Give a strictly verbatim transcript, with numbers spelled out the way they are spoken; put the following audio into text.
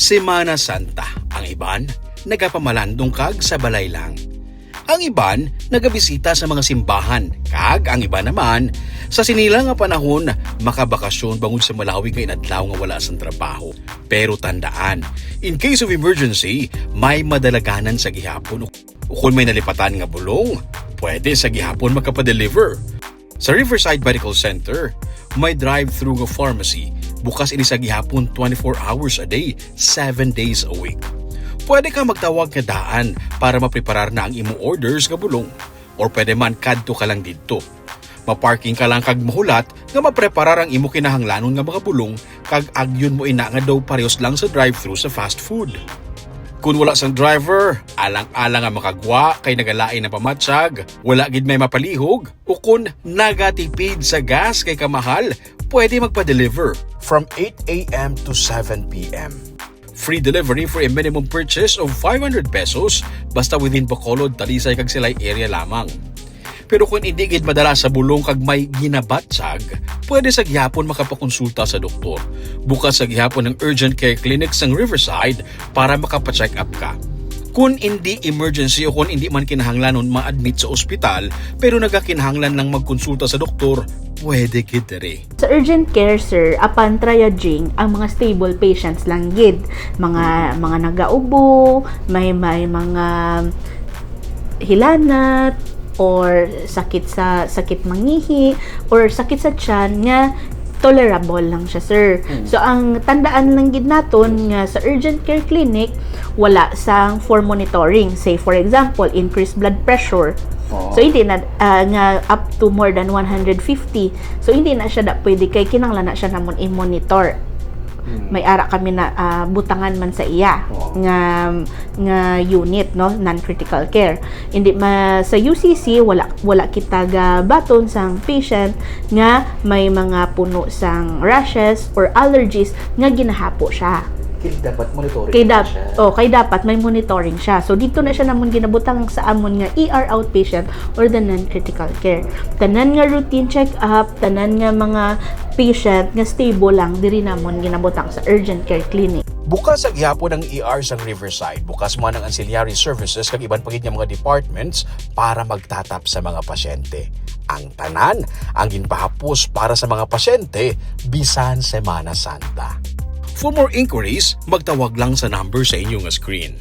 Semana Santa, ang iban nagapamalandong kag sa balay lang. Ang iban nagabisita sa mga simbahan, kag ang iban naman, sa sini lang nga panahon, makabakasyon bangod sa malawig nga inadlaw nga wala sang trabaho. Pero tandaan, in case of emergency, may madalaganan sa gihapon, ukon may nalipatan nga bulong, pwede sa gihapon makapadeliver. Sa Riverside Medical Center, may drive-thru nga pharmacy. Bukas ini sa gihapon twenty-four hours a day, seven days a week. Pwede ka magtawag nga daan para mapreparar na ang imo orders nga bulong. Or pwede man kadto ka lang didto. Maparking ka lang kag mahulat nga mapreparar ang imo kinahanglanon nga mga bulong kag agyon mo ina nga daw parehas lang sa drive-thru sa fast food. Kung wala sang driver, alang-alang nga makagwa kay nagalain ang pamatsag, wala gid may mapalihog, ukon nagatipid sa gas kay kamahal, pwede magpa-deliver from eight a m to seven p m. Free delivery for a minimum purchase of five hundred pesos, basta within Bacolod, Talisay kag Silay area lamang. Pero kung hindi gid madala sa bulong kag may ginabatsag, pwede sa gihapon makapakonsulta sa doktor. Bukas sa gihapon ang urgent care clinic sang Riverside para makapacheck up ka. Kung hindi emergency o kung hindi man kinahanglanon ma-admit sa ospital, pero nagakinahanglan lang magkonsulta sa doktor, pwede gid diri. Sa urgent care, sir, apan triaging ang mga stable patients lang gid. Mga, mga nagaubo, may, may mga hilanat, or sakit sa, sakit mangihi, or sakit sa tiyan nga tolerable lang siya, sir. Mm. So, ang tandaan lang gid naton nga sa urgent care clinic, wala sang for monitoring. Say, for example, increased blood pressure. Oo. So, hindi na, ah, nga up to more than one hundred fifty. So, hindi na siya da pwede kay kinahanglan na siya namon i-monitor. Mm. May ara kami na, ah, butangan man sa iya Oo. nga, nga unit, no, non-critical care. Hindi ma-, sa U C C, wala, wala kita gabaton sang patient nga may mga puno sang rashes or allergies nga ginahapo siya. Kay dapat monitoring Kay na dap-, siya. oh, kay dapat may monitoring siya. So, dito na siya namon ginabutang sa amon nga E R outpatient or the non-critical care. Tanan nga routine check-up, tanan nga mga patient nga stable lang, diri namon ginabutang sa urgent care clinic. Bukas sa gihapon ang E R sang Riverside. Bukas man ang ancillary services kag iban pa gid nga mga departments para magtatap sa mga pasyente. Ang tanan ang ginpahapos para sa mga pasyente bisan Semana Santa. For more inquiries, magtawag lang sa number sa inyo nga screen.